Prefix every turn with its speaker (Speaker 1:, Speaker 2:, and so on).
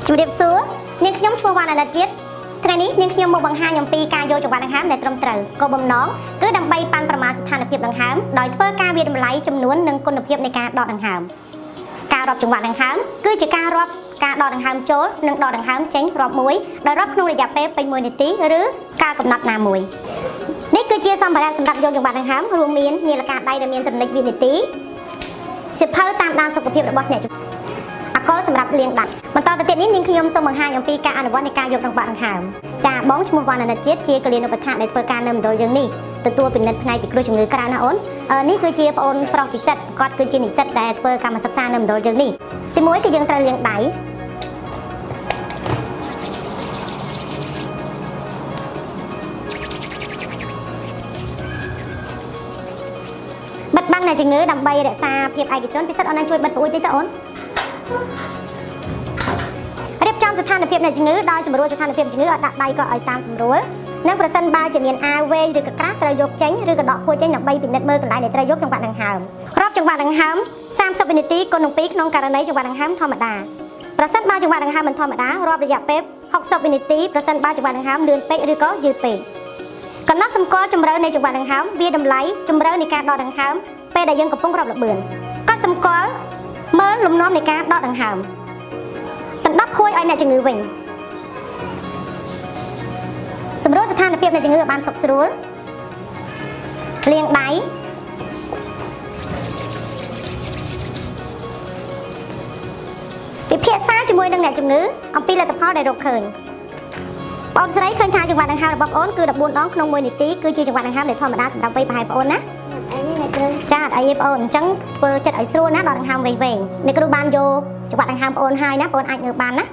Speaker 1: ជំរាបសួរនាងខ្ញុំឈ្មោះវ៉ាន់អាណិតជាតិថ្ងៃនេះនាងខ្ញុំមកបង្ហាញអំពីការយកចង្វាក់ដង្ហើមដែលត្រឹមត្រូវគោលបំណងគឺដើម្បីប៉ាន់ប្រមាណស្ថានភាពដង្ហើមដោយធ្វើការវាយតម្លៃចំនួននិងគុណភាពនៃការដកដង្ហើមការរាប់ចង្វាក់ដង្ហើមគឺជាការរាប់ការដកដង្ហើមចូលនិងដកដង្ហើមចេញរាប់មួយដោយរាប់ក្នុងរយៈពេលពេញ1នាទីឬកាលកំណត់ណាមួយនេះគឺជាសម្ភារៈសម្រាប់យកចង្វាក់ដង្ហើមរួមមាននាឡិកាដៃដែលមានទ្រនិចវិនាទីសៀវភៅតាមដានសុខភាពរបស់អ្នកជំងឺ អាល់កុលសម្រាប់លាងដាក់បន្តទៅទៀតនេះនាងខ្ញុំសូមបង្ហាញអំពីការអនុវត្តនៃការយកដង្វាក់ដង្ហើមចាបងឈ្មោះវណ្ណអាណិតជាតិជាកលិនុបដ្ឋាកដែលធ្វើការនៅមណ្ឌលយើងនេះទទួលពិនិត្យផ្នែកពិគ្រោះជំងឺក្រៅណាអូននេះគឺជាប្អូនប្រុសពិសិដ្ឋគាត់គឺជានិស្សិតដែលធ្វើកម្មសិក្សានៅមណ្ឌលយើងនេះទីមួយគឺយើងត្រូវលាងដៃបិទបាំងអ្នកជំងឺដើម្បីរក្សាភាពឯកជនពិសិដ្ឋអូនជួយបិទប្អួយតិចទៅអូនរៀបចំស្ថានភាពអ្នកជំងឺដោយសម្រួលស្ថានភាពជំងឺឲ្យដាក់ដៃក៏ឲ្យតាមសម្រួលនិងប្រសិនបើជាមានអាវវែងឬក៏ក្រាស់ត្រូវយកចេញឬក៏ដកខួចចេញដើម្បីពិនិត្យមើលកន្លែងដែលត្រូវយកចង្វាក់ដង្ហើមរាប់ចង្វាក់ដង្ហើម30វិនាទីគុណនឹង2ក្នុងករណីចង្វាក់ដង្ហើមធម្មតាប្រសិនបើចង្វាក់ដង្ហើមមិនធម្មតារាប់រយៈពេល60វិនាទីប្រសិនបើចង្វាក់ដង្ហើមលឿនពេកឬក៏យឺតពេកកំណត់សម្គាល់ជម្រៅនៃចង្វាក់ដង្ហើមវាតម្លៃជម្រៅនៃការដកដង្ហើមពេលដែលយើងកំពុងរាប់ល្បឿនកត់សម្គាល់មើលលំនាំនៃការដកដង្ហើមដណ្ដប់ខួយឲ្យអ្នកជំងឺវិញសម្រួលស្ថានភាពអ្នកជំងឺឲ្យបានសុខស្រួលលាងដៃពិភាក្សាជាមួយនឹងអ្នកជំងឺអំពីលទ្ធផលដែលរកឃើញបងស្រីឃើញថាចង្វាក់ដង្ហើមរបស់បងគឺ14ដងក្នុង1នាទីគឺជាចង្វាក់ដង្ហើមដែលធម្មតាសម្រាប់វ័យប្រហែលបងណា
Speaker 2: អីនេះអ្នកគ្រូ
Speaker 1: ចាអត់អីទេបងអញ្ចឹងធ្វើចិត្តឲ្យស្រួលណាដកដង្ហើមវែងៗអ្នកគ្រូបានយកចង្វាក់ដង្ហើមបងហើយណាបងអាចងើបបានណា